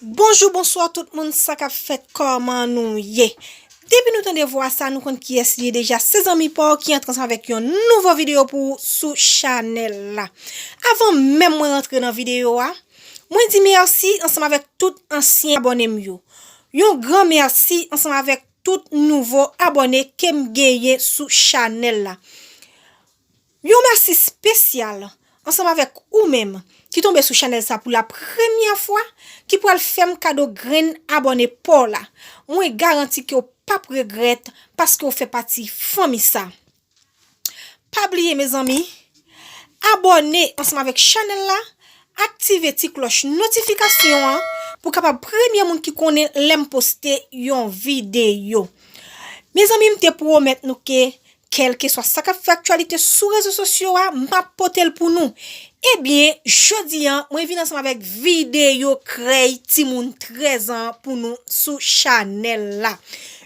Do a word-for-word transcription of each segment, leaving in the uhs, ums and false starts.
Bonjou, bonswa tout moun, sa k ap fèt, kòman nou ye? Depi nou tande vwa sa, nou konn kiyès li ye deja. Se zanmi pa w ki antre ansanm avèk yon nouvo videyo pou ou sou chanèl la. Avan menm mwen rantre nan videyo a, mwen di mèsi ansanm avèk tout ansyen abòne m yo. Yon gran mèsi ansanm avèk tout nouvo abòne ke m genyen sou chanèl la. Yon mèsi espesyal ansanm avèk ou menm ki tonbe sou chanèl sa pou la premyè fwa, ki pral fè m kado grenn abòne pa w la. Mwen garanti ke w p ap regrèt paske w fè pati fanmi sa. Pa bliye, mezanmi, abòne ansanm avèk chanèl la, aktive ti klòch notifikasyon an pou w kapab premye moun ki konnen lè m poste yon videyo. Mezanmi, m te pwomèt nou ke kèlkeswa sa k ap fè aktyalite sou rezo sosyo a, m ap pote l pou nou. Ebyen, jodi a, mwen vin ansanm avèk videyo krèy timoun trèz an pou nou sou chanèl la.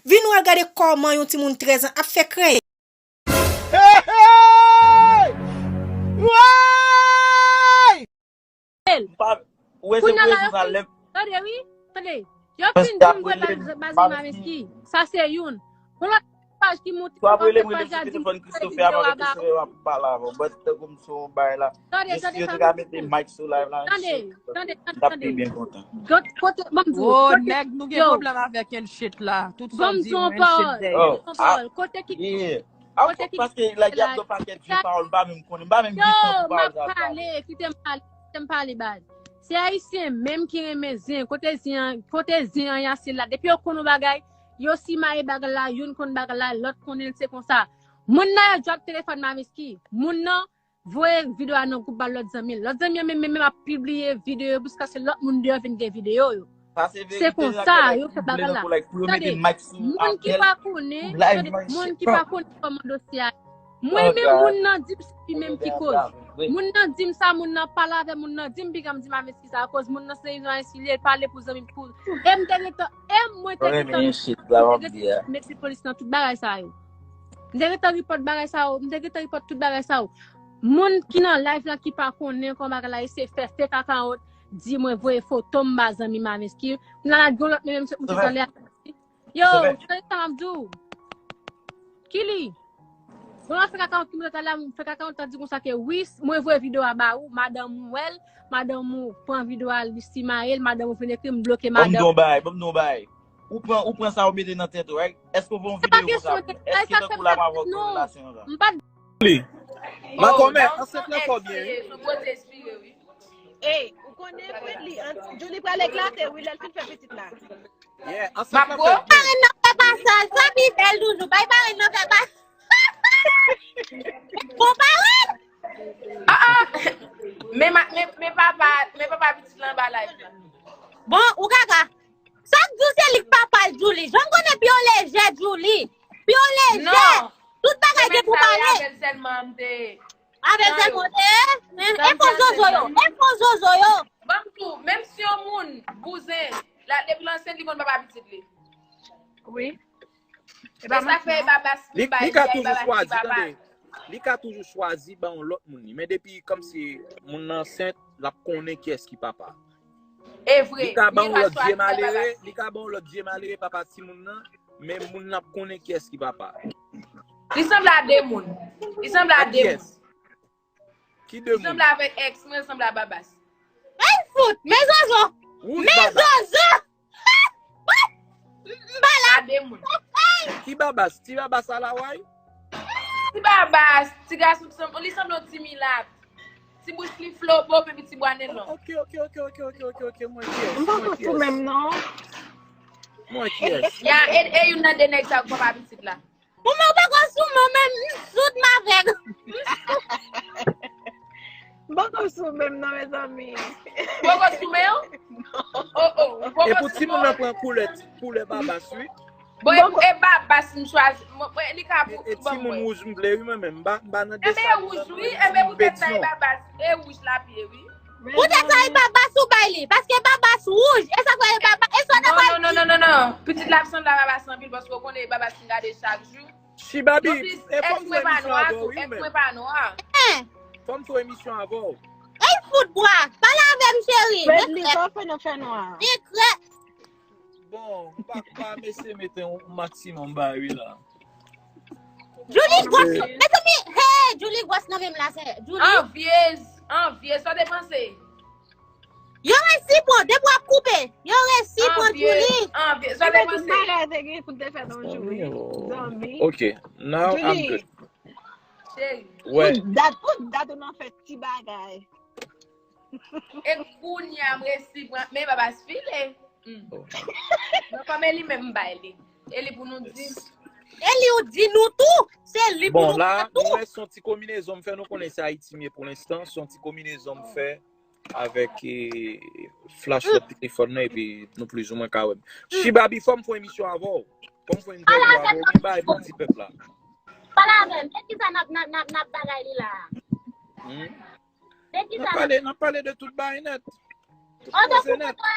Vin nou al gade kòman yon timoun trèz an ap fè krèy. Hey, hey! Woy! Ou pa, ou wè se Kounye a la, yo fin, tande, wi, tande. Yo fin di m vre baz, baz Mameski. Sa se youn. Yon lòt paj ki monte, yon lòt paj a di m fè videyo a ba ou. Tande, tande, tande. Tande, tande, tande, tande. Kote, ban m di w, kote, nèg, nou gen pwoblèm avèk Enchit la. Tout sa w di, Enchit dèyè. Ban m di w yon pawòl. Kote ki, kote ki, paske, like, y ap gen yon pakèt vye pawòl, m pa menm konnen, m pa menm gen tan pou pawòl sa yo. Yo, m ap pale, kite m pale, kite m pale, baz. Se Ayisyen menm ki renmen zen. Kote zen an, kote zen an ye, se la. Depi yo konn yon bagay, yo simaye bagay la, youn konn bagay la, lòt konnen l, se konsa. Moun nan yo drop telefòn Mameski. Moun nan voye videyo a nan gwoup ba lòt zanmi l. Lòt zanmi an menm, menm, menm ap pibliye videyo yo jiskaske lòt moun deyò vin gen videyo yo. Se konsa yo fè bagay la. Tande, moun ki pa konnen, tande, moun ki pa konnen kòman dosye a ye. Mwen menm, moun nan di m se li menm ki koz. Moun nan di m sa, moun nan pale avè m, moun nan di m piga m di Mameski sa akoz moun nan se yon Ayisyen li ye, l pale pou zanmi m, pou, e m te gentan, e mwen te gentan, mwen te gentan mete polis nan tout bagay sa yo. M te gentan repòt bagay sa yo, m te gentan repòt tout bagay sa yo. Moun ki nan live la ki pa konnen kòman bagay la ye, se fè fake account, di mwen voye foto m ba zanmi Mameski. Kounye a la gen yon lòt menm sot monte talè a. Yo, tande sa m ap di w. Kili. Bon, fake account ki monte talè a, fake account ta di konsa ke wi, mwen voye videyo a ba ou, madanm ou wè l, madanm ou pran videyo a, li simaye l, madanm ou vin ekri m bloke madanm. Ban m di w yon bagay, ban m di w yon bagay. Ou pran, ou pran sa ou mete nan tèt ou, right? Èske w fè yon videyo konsa vre? Èske tankou la m avè w gen relasyon konsa? M pa t. Makomè, ansent lan fò byen, wi. Ey, ou konnen Bradley, Julie pral eklate, wi, lè l fin fè pitit la. Yeah, ansent lan fò byen. Parenn nan fè pasaj, sa pi bèl toujou, bay parenn nan fè pasaj. Bon parenn! Ah, ah. Men ma-, men, men papa, men papa pitit lan anba live la. Bon, ou kaka. Sa k di w se li k papa l, Julie? Jan m konnen pye w lejè, Julie. Pye w lejè. Non. Tout bagay gen pou pale. Avè l sèlman m te. Avè l sèlman w te. E fo zozo yo. E fo zozo yo. Ban m di w, menm si yon moun, bouzen, la, depi l ansent, li konn papa pitit li. Wi. E sa k fè e babas li bay, li ka toujou chwazi, tande. Li ka toujou chwazi ba yon lòt moun li. Men depi kòmsi moun nan ansent, l ap konnen kiyès ki papa. E vre, li ka ba yon lòt vye malere, li ka ba yon lòt vye malere papa timoun nan, men moun nan ap konnen kiyès ki papa. Li sanble a de moun. Li sanble a de moun. Ki de moun? Li sanble avèk ex mwen, li sanble a babas. Ay fout, men zozo. Men zozo. M pa la. A de moun. Ki babas? Ti babas a la way? Ti babas, ti gason ki sanble, li sanble yon ti milat. Ti bouch li flobo, epi ti bwa nen long. Ok, ok, ok, mwen kiyès? M poko sou menm non. Mwen kiyès? Ya, e, e youn nan de nèg sa yo k papa pitit la. Ou men ou poko sou men, men m sou t m avèg. M poko sou men m non, mezanmi. Poko sou men w? Oh, oh, ou poko sou men w. Epi timoun nan pran koulè, koulè babas, wi. Bon, e, e babas m chwazi. Mwen, mwen, li ka pou, e, e timoun wouj m vle, wi, mwen menm. M pa, m pa nan desal. Enben, e wouj, wi. Enben, poutèt sa, e babas. E wouj l ap ye, wi. Poutèt sa, e babas ou bay li. Paske babas wouj. E sa k fè e babas. E sa w te pral di. Non, non, non, non, non. Pitit la ap sanble a babas anpil, paske w konnen e babas m gade chak jou. Chibabi, e fò m tou emisyon avè w, wi, ou menm. Fò m tou emisyon avè w. Ey, fout bwa. Pale avè m, cheri. Fredly, sa w fè nan fènwa? Sekrè. Bon, pa, pa mesye mete yon maksimòm bagay wi la. Julie gwòs, mezanmi, hey, Julie gwòs nan menm la, se Julie. Anvyez, anvyez, sa w te panse? Yo resi pran, depi w ap koupe, yo resi pran Julie. Anvyez, anvyez, sa w te panse? Bagay te gen pou te fè nan Julie. Zanmi. Ok, now I'm good. Cheri. Wè. Pou dat, pou dat ou nan fè ti bagay. E kounye a m resi pran, men babas file. Mwen kòm e li menm m bay li. E li pou nou di. E li ou di nou tou. Se li pou nou pran tou. Bon, la, nou wè se yon ti konbinezon m fè, nou konnen se Ayiti m ye pou lenstan. Se yon ti konbinezon m fè avèk e, flach lòt telefòn nan, epi nou plizoumwen ka wè m. Chibabi, fò m fè yon emisyon avè w. Fò m fè yon entèvyou avè w. Mwen bay pou ti pèp la. Pale avè m. E kisa n ap, n ap, n ap, n ap bagay li la a? Hmm? N ap pale, n ap pale de tout bagay nèt. Tout koze nèt.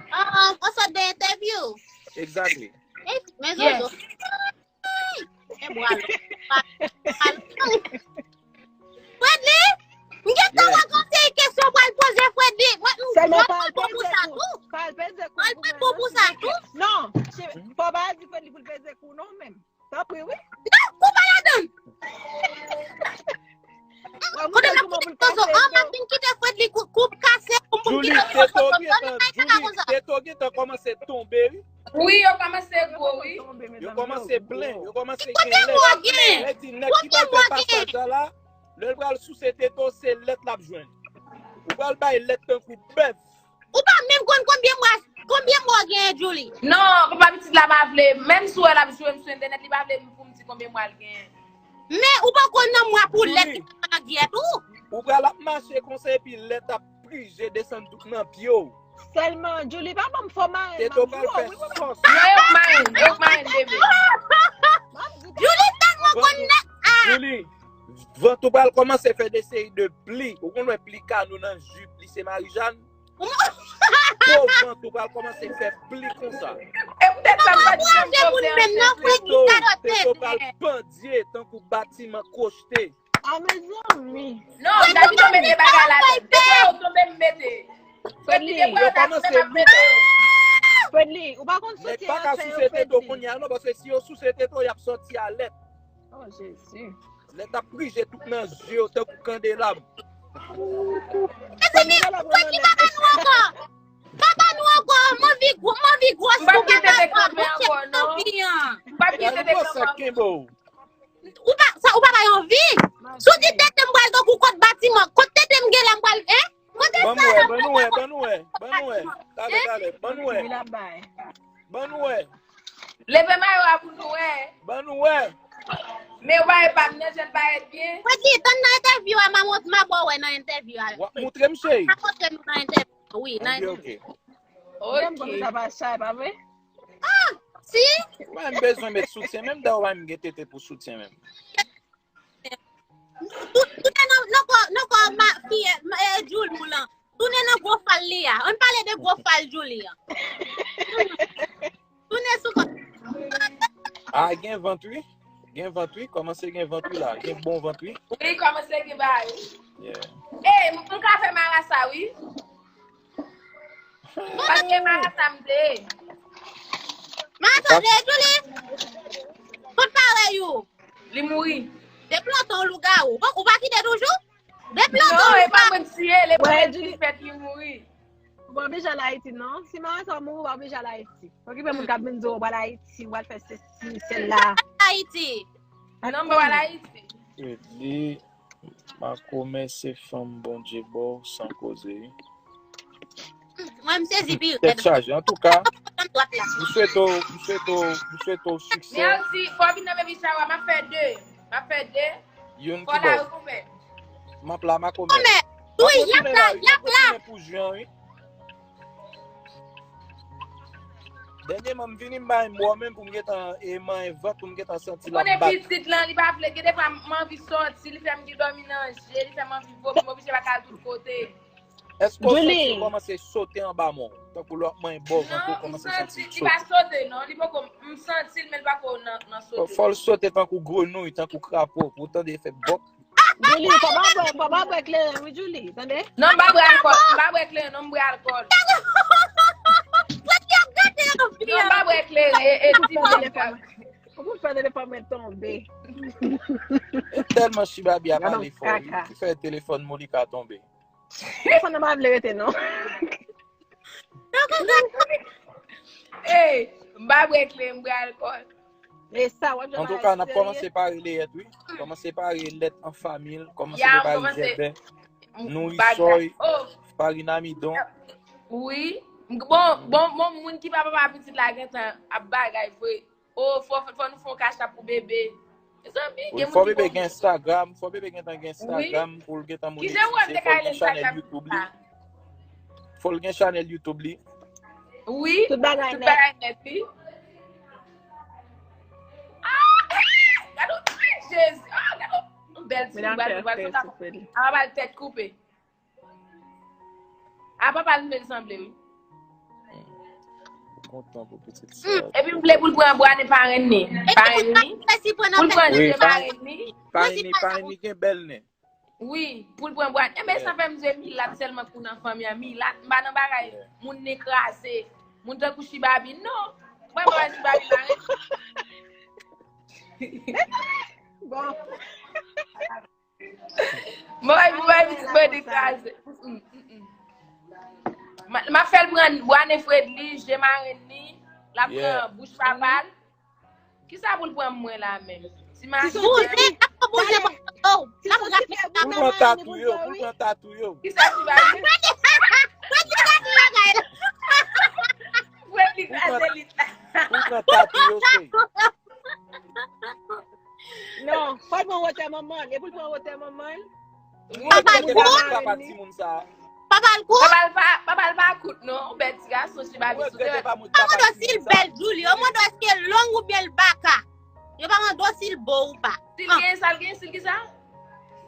On sòt de entèvyou. Exactly. Men zozo. E bwa l. Fredly, m gentan wè konsèy kesyon pral poze Fredly. Mwen m pral bon pou sa tou. Mwen pral bon pou sa tou. Non, fò pa di Fredly pou l peze kou non menm. Tanpri wi. Non, koupe ladan. Kote m ap kite Tozo? An, m ap vin kite Fredly kou, kou kase pou m kite Tozo. Tozo, Tozo, li pa ka konsa. Teto gentan kòmanse tonbe wi. Wi, yo kòmanse gwo wi. Yo kòmanse plen, yo kòmanse gen lèt. Konbyen mwa w gen? Lè di nèg ki pral fè pasaj la la, lè l pral souse Teto, se lèt l ap jwenn. Ou pral bay lèt tankou bèf. Ou pa menm konn konbyen mwa, konbyen mwa w genyen, Julie? Non, papa pitit la pa vle. Menm si w wè l ap jwe m sou entènèt, li pa vle pou m di konbyen mwa l genyen. Men ou poko nan mwa pou lèt li pa mangyèt ou. Ou pral ap mache konsa epi lèt ap prije desann tout nan pye w. Sèlman, Julie pa ban m fò maren. Teto pral fè sòs. Non, e w k maren, e w k maren bebe. Julie tèlman konn nèg. Ah! Julie, vant ou pral kòmanse fè de seri de pli. Ou konn wè pli kano nan jip li se Marijàn? Gwo vant ou pral kòmanse fè pli konsa. E poutèt sa m pa t janm poze anyen. Teto, Teto pral pandye tankou batiman kwochte. A mezanmi. Non, Davito mete bagay la. Depi yo tonbe m mete. Fredly, yo kòmanse mete yo. Fredly, ou pa konn soutyen an fè yo Fredly. Nèg pa ka souse Teto kounye a non, paske si yo souse Teto, y ap sòti alèt. Oh, Jezi. Lèt ap prije tout nan zye yo tankou kandelab. Mezanmi, Fredly pa ban nou ankò. Pa ban nou ankò. M anvi gwo, m anvi gwòs pou pa ban nou ankò. Monchè, m anvi an. M p ap kite Teto ankò. Ou pa, sa, ou pa bay anvi. Si w di tete m pral tankou kot batiman, kot tete m gen la m pral, en? Kote sa la m pral tankou kot batiman? Ban nou wè, ban nou wè, ban nou wè. Talè, talè, ban nou wè. Ban nou wè. Leve mayo a pou nou wè. Ban nou wè. Men w pa wè pa m nan jan l parèt byen. Fredly, tann nan entèvyou a, m a mont, m a ba w wè nan entèvyou a. W ap moutre m cheri. M a montre nou nan entèvyou a, wi, nan entèvyou. Ok. Menm kote sa pa chay, pa vre? Ah! Si! Ou pa menm bezwen met soutyen, menm dayè ou pa menm gen tete pou soutyen menm. Tounen nan, nan kò, nan kò ma, fi, eh, Julie ou lan. Tounen nan gwo fal li a. Ann pale de gwo fal Julie an. Tounen sou kò. Ah, gen vant wi. Gen vant wi. Kòmanse gen vant wi la. Gen bon vant wi. Wi, kòmanse gen bagay wi. Yeah. Ey, m, m ka fè marasa wi. Paske marasa m te ye. Marasa w te ye, Julie? Kot parèy ou? Li mouri. Depi lontan w lougawou. Bon, ou pa kite toujou? Depi lontan w lougawou. Non, e pa mwen k tiye l, e pa mwen ki fè k li mouri. Ou pa oblije al Ayiti, non. Si marasa w mouri, ou pa oblije al Ayiti. Okipe moun k ap vin di w ou pral Ayiti, ou pral fè sesi, sela. Ayiti. Non, m pa pral Ayiti. Li makomè se fanm Bondye ba w san koze wi. Mwen m sezi pi rèd. Tèt chaje. Antouka, m swete w, m swete w, m swete w siksè. Mèsi. Fò w vin nan baby shower, m ap fè de. M ap fè de. Youn ki ba w. M ap la makomè. Makomè. Wi, y ap la, y ap la. Pou jan wi. Dènyèman m vini m pa menm bò menm pou m gentan e manyen vant pou m gentan santi l ap bat. Ou konnen pitit lan li pa vle, gen defwa m anvi sòti, li fè m gen dòmi nan je, li fè m anvi vomi, m oblije pa ka al tout kote. Èske w santi l kòmanse sote anba men w? Tankou lè w ap manyen bò vant ou kòmanse santi l sote. Non, li pa sote non, li poko, m santi l men l pako nan, nan sote. Fò l sote tankou grenouy, tankou krapo, pou w tande fè bòk. Julie, fò pa bwè, fò pa bwè kleren, wi, Julie, tande? Non, m pa bwè alkòl, m pa bwè kleren, non, m bwè alkòl. Non, m pa bwè kleren, e, e ti bwè. Ou pou fè telefòn mwen tonbe. E tèlman Chibabi a pale fò, wi, ki fè telefòn Molika tonbe. Telefòn nan pa vle rete, non. Ey, m pa bwè kleren, m bwè alkòl. E sa, w ap jwenn Antouka, n ap kòmanse pare lèt, wi. Kòmanse pare lèt an fanmi, kòmanse pare jèbè, nourisòy, farin amidon. Wi. Bon, bon, bon, moun ki pa papa pitit la gentan ap bagay vre. O, fò, fò nou fè yon kachap pou bebe. Mezanmi, gen moun ki Fò bebe gen Instagram, fò bebe gentan gen Instagram pou l gentan monetize, fò l gen chanèl YouTube li. Fò l gen chanèl YouTube li. Wi, tout bagay nèt, wi. Ah, gade yon, Jezi, ah, gade yon bèl ti bwat, bwat, a pa bal tèt koupe. A papa l vle l sanble, wi. Kontan pou pitit sa. Epi m vle pou l pran bwa nen parenn ni. Parenn ni. Pou l pran nen parenn ni. Parenn ni, parenn ni gen bèl nen. Wi, pou l pran bwa nen. Enben, sa fè m di milat sèlman pou nan fanmi an. Milat, m pa nan bagay moun nen kraze. Moun tankou Chibabi, non. Mwen pa Chibabi parenn. Bon. Mwen bay mwen bay pitit mwen dekraze. M ap fè l pran bwa nen Fredly, je marenn li, l ap pran bouch papa l. Kisa pou l pran mwen la menm? Ti marenn. Bouze, l ap pran bouze mwen. Oh, l ap rache. Pou l pran tatou yo, pou l pran tatou yo. Kisa ti marenn? Fredly kraze li la. Pou l pran tatou yo, se. Non, fò l pran wotè manman l. E pou l pran wotè manman l. Papa l kout? Papa timoun sa. Papa l kout? Papa l pa, papa l pa kout, non. Ou bèl ti gason, Chibabi sou tèt. Yo mande w si l bèl, Julie. Yo mande w èske l long oubyen l baka. Yo pa mande w si l bo ou pa. Si l gen, sa l gen, si l gen sa?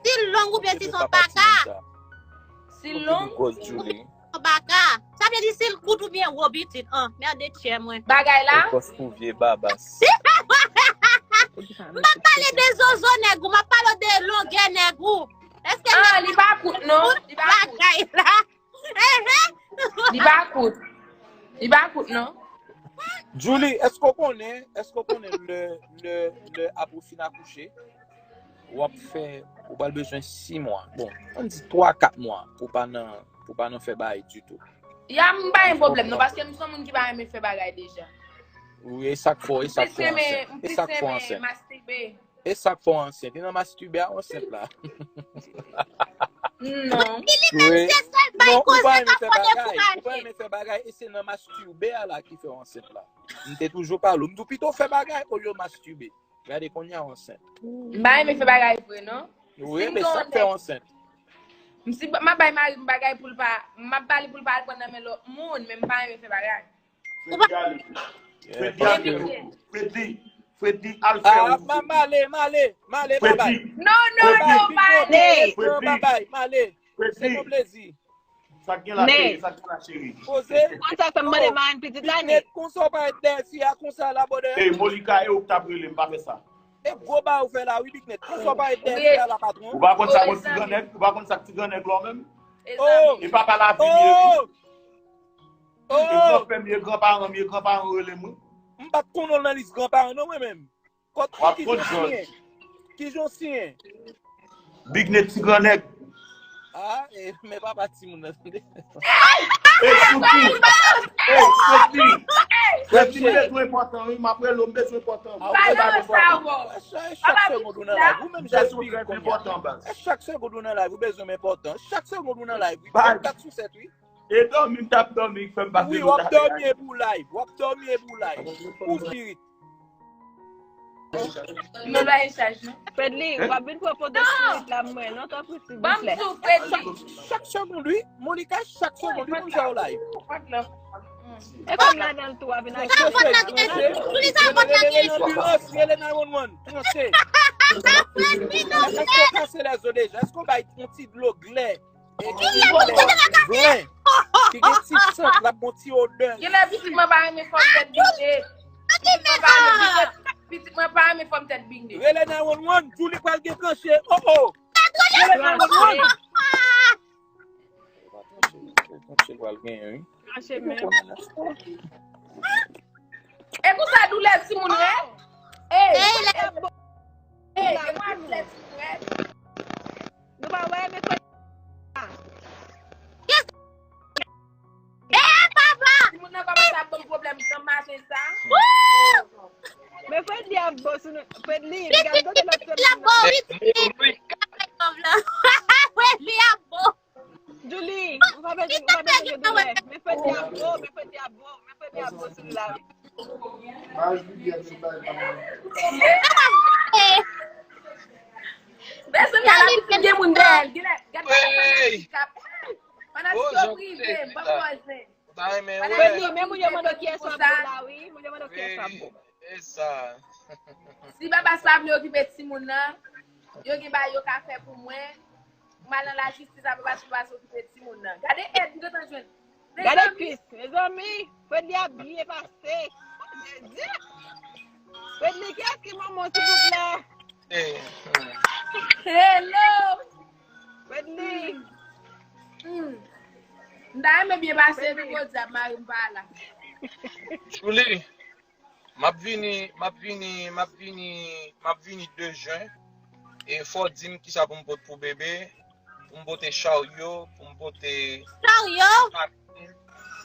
Si l long oubyen si s on baka. Si l long. Julie. Baka. Sa vle di si l kout oubyen wo pitit. An, merde tchè mwen. Bagay la. Kòs pou vye babas. M pa pale de zozo nèg ou, m ap pale de longè nèg ou. Èske Ah, li pa kout non, li pa kout. Bagay la. Li pa kout. Li pa kout non. Julie, èske w konnen, èske w konnen lè, lè, lè apre w fin akouche, w ap fè, ou pral bezwen sis mwa. Bon, ann di twa, kat mwa pou pa nan, pou pa nan fè bagay ditou. Ya, m pa gen pwoblèm non, paske m se yon moun ki pa renmen fè bagay deja. Wi, e sa k fè w, e sa k fè w ansent. E sa k fè w ansent. Mastibe. E sa k fè w ansent. E nan mastibe a w ansent la. Non. Li menm se sèl bay koze k ap konnen pou mache. Ou pa renmen fè bagay, e se nan mastibe a la ki fè w ansent la. M te toujou pale w. M di w pito w fè bagay olye w mastibe. Gade kounye a w ansent. M pa renmen fè bagay vre non. Wi, men sa k fè w ansent. M si m ap bay mari m bagay pou l pa, m ap ba li pou l pa al pran nan men lòt moun, men m pa renmen fè bagay. Freddy ale. Freddy al fè ou. Freddy, Freddy al fè ou. M ale, m ale, m ale, babay. Non, non, non, m ale. Non, babay, m ale. Se yon plezi. Sa k gen la, cheri, sa k gen la, cheri. Poze. Konsa fè m mande marenn pitit la, Big Nèt, konsa w parèt dèyè fi a konsa la, brother. Ey, Molika, e ou k t ap rele m, pa fè sa. E gwo ba ou fè la, wi, Big Nèt. Konsa w parèt dèyè fi a la, patwon. Ou pa konn sa k yon ti gran nèg, ou pa konn sa k ti gran nèg la w menm? E papa la vini, e gran frè m ye, gran paran m ye, gran paran rele m, wi. M pa t konnen w nan lis gran paran non, mwen menm. Kot ki jan w siyen? Ki jan w siyen? Big Nèt ti gran nèg. Ah, e, men papa timoun nan tande. Ey, Souki. Ey, Souki. Souki, m bezwen enpòtan, wi. M ap rele w, m bezwen enpòtan. Chak segond ou nan live, ou menm jan Spirit konnya. Chak segond ou nan live, ou bezwen m enpòtan. Chak segond ou nan live, wi. Vennkat sou sèt, wi. E dòmi, m t ap dòmi, fè m pase. Wi, w ap dòmi epi w live. W ap dòmi epi w live. Ou Spirit. Non, pa gen chaj, non. Fredly, w ap vin pran foto Spirit la mwen, non, tanpri, silvouplè. Ban m tou, Fredly. Chak segond, wi. Monica, chak segond, wi, konn sa w live. E kòm ladan l tou, w ap vin achte. Rele nine one one, tranche. Èske w kase lèzo deja? Èske w bay yon ti dlo glè? Blan. Ki gen ti sant, l ap gon ti odè. Genlè pitit mwen pa renmen fòm tèt Big Nèt. Pitit mwen pa renmen fòm tèt Big Nèt. Rele nine one one, Julie pral gen tranche. Oh, oh. Yo met nan gòj mwen. Tranche pral genyen, wi. Tranche men. E konsa doulè timoun rèd. Ey, ey, e mwa doulè timoun rèd. Nou pa wè, men fè Eh, papa! Timoun nan kòmanse ap ban m pwoblèm nan maten sa. Men Fredly ap bon sou nou. Fredly, li gade kote lòt sèl la. Bon, wi, wi, wi. Fredly ap bon. Julie, ou pa bezwen, ou pa bezwen gen doulè. Men Fredly ap bon, men Fredly ap bon, men Fredly ap bon sou nou la, wi. Mezanmi, ala pitit gen moun dèyè l. Gade, gade, gade, gade, gade, gade. Pandan ti yo prive, ban m wè zen. Fredly, men moun yo mande w kiyès w ap bo la, wi. Moun yo mande w kiyès w ap bo. E sa. Si papa sa vle okipe timoun nan, yo gen bagay yo ka fè pou mwen. M al nan lajistis, apre papa sou pase okipe timoun nan. Gade èd m gentan jwenn. Gade Chris, mezanmi. Fredly ap byen pase. Jezi. Fredly, kiyès ki manman w, silvouplè? Hello. Fredly. Hmm. M ta renmen byen pase, wi, podyab, mari m pa la. Julie, m ap vini, m ap vini, m ap vini, m ap vini de jen. E fò w di m kisa pou m pot pou bebe, pou m pote charyo, pou m pote Charyo?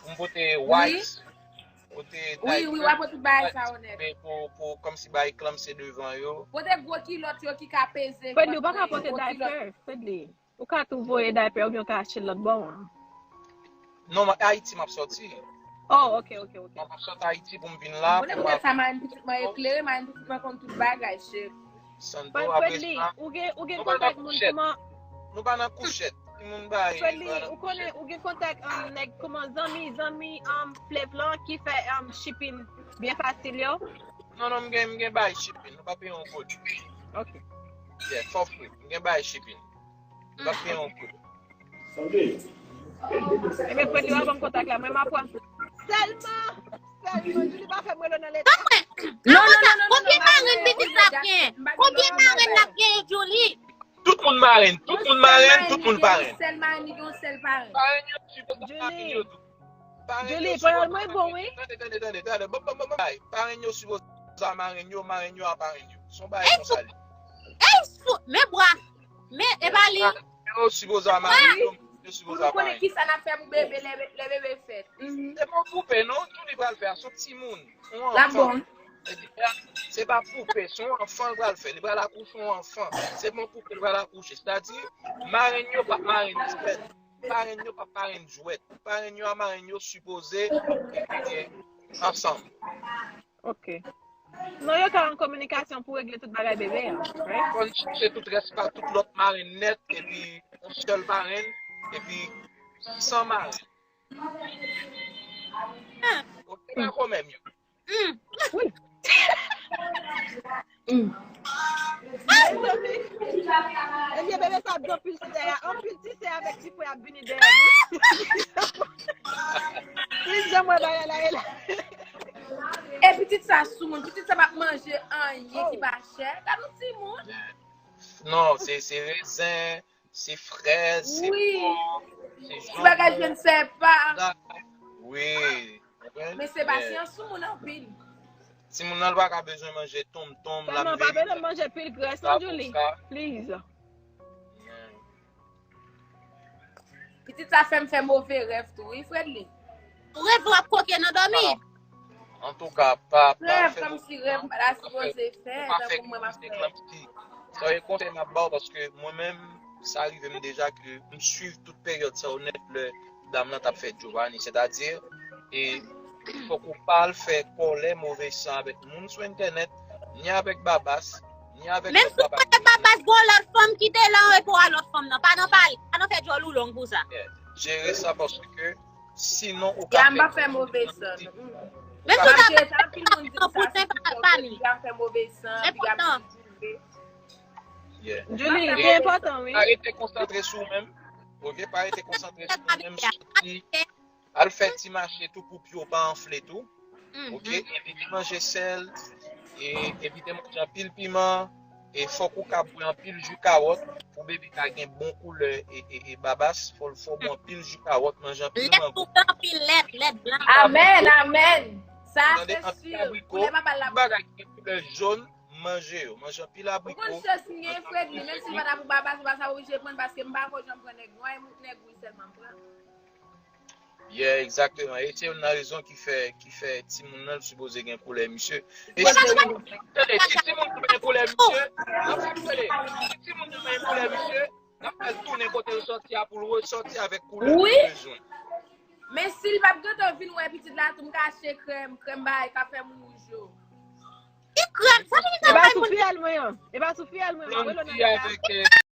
Pou m pote wipes, pote diaper, wi, wi, w ap pote tout bagay sa yo nèt. Pou, pou, kòmsi bay klanmse devan yo. Pote gwo kilòt yo ki ka peze. Fredly, ou pa ka pote diaper, Fredly. Ou ka tou voye diaper oubyen ou ka achte l lòt bò a. Non, Ayiti m ap sòti. Oh, ok, ok, ok. M ap sòti Ayiti pou m vin la. Mwen pou mwen sa, marenn pitit mwen eklere, marenn pitit mwen konn tout bagay, cheri. Sando, apre sa, ou gen, ou gen kontak moun kouman? Nou pa nan kouchèt. Timoun bay. Fredly, ou konnen, ou gen kontak, um, nèg kouman, zanmi, zanmi, um, Flev lan ki fè, um, shipping byen fasil yo? Non, non, m gen, m gen bay shipping. Nou pa peye yon goud. Ok. Yeah, for free. M gen bay shipping. M pa peye yon goud. Ebyen, Fredly, w a ban m kontak la. Mwen, m ap pran. Sèlman, sèlman, Julie pa fè m rele w nan leta. Non, non, non, non, non, konbyen marenn pitit la ap genyen? Konbyen marenn l ap genyen, Julie? Tout moun marenn, tout moun marenn, tout moun parenn. Sèl marenn, li gen yon sèl parenn. Parenn yo sipoze a marenn yo tou. Julie, pawòl mwen bon, wi. Tande, tande, tande, tande. Bon, bon, bon, bon, ay, parenn yo sipoze a marenn yo, marenn yo a parenn yo. Se yon bagay konsa li. Ey, fou, men bwa. Men, e pa li. Yo sipoze a marenn yo, yo sipoun sipoze a nou konnen parenn. Kisa n ap fè pou bebe lè, lè bebe fèt. Mhm. Se pa yon poupe, non, tou li pral fè a, se yon timoun, yon anfan. Bon. Se pa poupe, se yon anfan l pral fè. Li pral akouche yon anfan. Se pa yon poupe l pral akouche. Sètadi, marenn yo p ap marenn jwèt. Parenn yo p ap parenn jwèt. Parenn yo a marenn yo sipoze etidye ansanm. Ok. Non, yo ka an kominikasyon pou regle tout bagay bebe a, right? Konn chèche tout rès pa tout lòt marenn nèt, epi yon sèl parenn, epi san marenn. Ah. Ok, pa kò menm yo. Mm. Wi. Mm. Ebyen, bebe sa ap di anpil ti dèyè. Anpil ti sè avèk ti frè ap vini dèyè li. Wi, jan mwen bagay la ye la. E pitit sa soumoun, pitit sa p ap manje anyen ki pa chè. Gad yon timoun. Non, se, se rezen, se frèz, se pòm, se janbon. Ti bagay jwenn sèpa. Wi. Men Sebastien soumoun anpil. Timoun nan pa ka bezwen manje tonmtonm, la. Sèlman pa bezwen manje pil grès, non, Julie? Please. Pitit sa fè m fè move rèv tou, wi, Fredly. Ou reve w ap koke nan dòmi? Antouka, pa, pa fè move rèv. Rèv kòmsi rèv la sipoze fè, tankou mwen m ap fè. Sa e konsèy m ap ba w, paske mwen menm, sa rive m deja ke m swiv tout peryòd sa yo nèt lè dam nan t ap fè Giovanni, sètadi, e fòk ou pa al fè kòlè, move san avèk moun sou entènèt, ni avèk Babas, ni avèk lòt papa. Menm si w konnen Babas gen yon lòt fanm ki te la, epi w a lòt fanm nan. Pa nan pale, pa nan fè djòl ou long pou sa. Jere sa paske sinon ou ka fè move san. Men si w ta fè move san pou sen pa fami. Enpòtan. Yeah. Julie, se enpòtan, wi. Pa rete konsantre sou ou menm. Ok, pa rete konsantre sou ou menm, soti, al fè ti mache tou pou pye w pa anfle tou. Ok, evite manje sèl, e evite manje anpil piman, E fòk ou ka bwè anpil ji kawòt pou bebe ka gen bon koulè e, e, e babas. Fò, fò bwè anpil ji kawòt, manje anpil Lèt mango. Toutan anpil lèt, lèt blan. Amèn, amèn. Sa Tande se anpil si. abriko, Koulè pa bal la. Tout bagay ki gen koulè jòn, manje yo. Manje anpil Ou abriko. Konn chans m gen fredi, menm si l pa ta pou babas, ou pa sa oblije pran paske m pa ko janm pran nèg nwa, e nèg wouj sèlman m pran. Yeah, egzakteman. E se youn nan rezon ki fè ki fè timoun nan sipoze gen koulè misye. E si timoun tande, si timoun pa gen koulè misye, n ap fè tande. Si timoun nan pa gen koulè misye, n ap fè l tounen kote l sòti a pou l resòti avèk koulè Wi. li bezwen. Men si l p ap gentan vin wè pitit la tou, m ka achte krèm, krèm bagay ka fè moun wouj yo. Ki krèm? Sa vin E pa nan sou moun. Fiyèl mwen an. E pa sou Fiyèl mwen an. Mwen Blondie lona avèk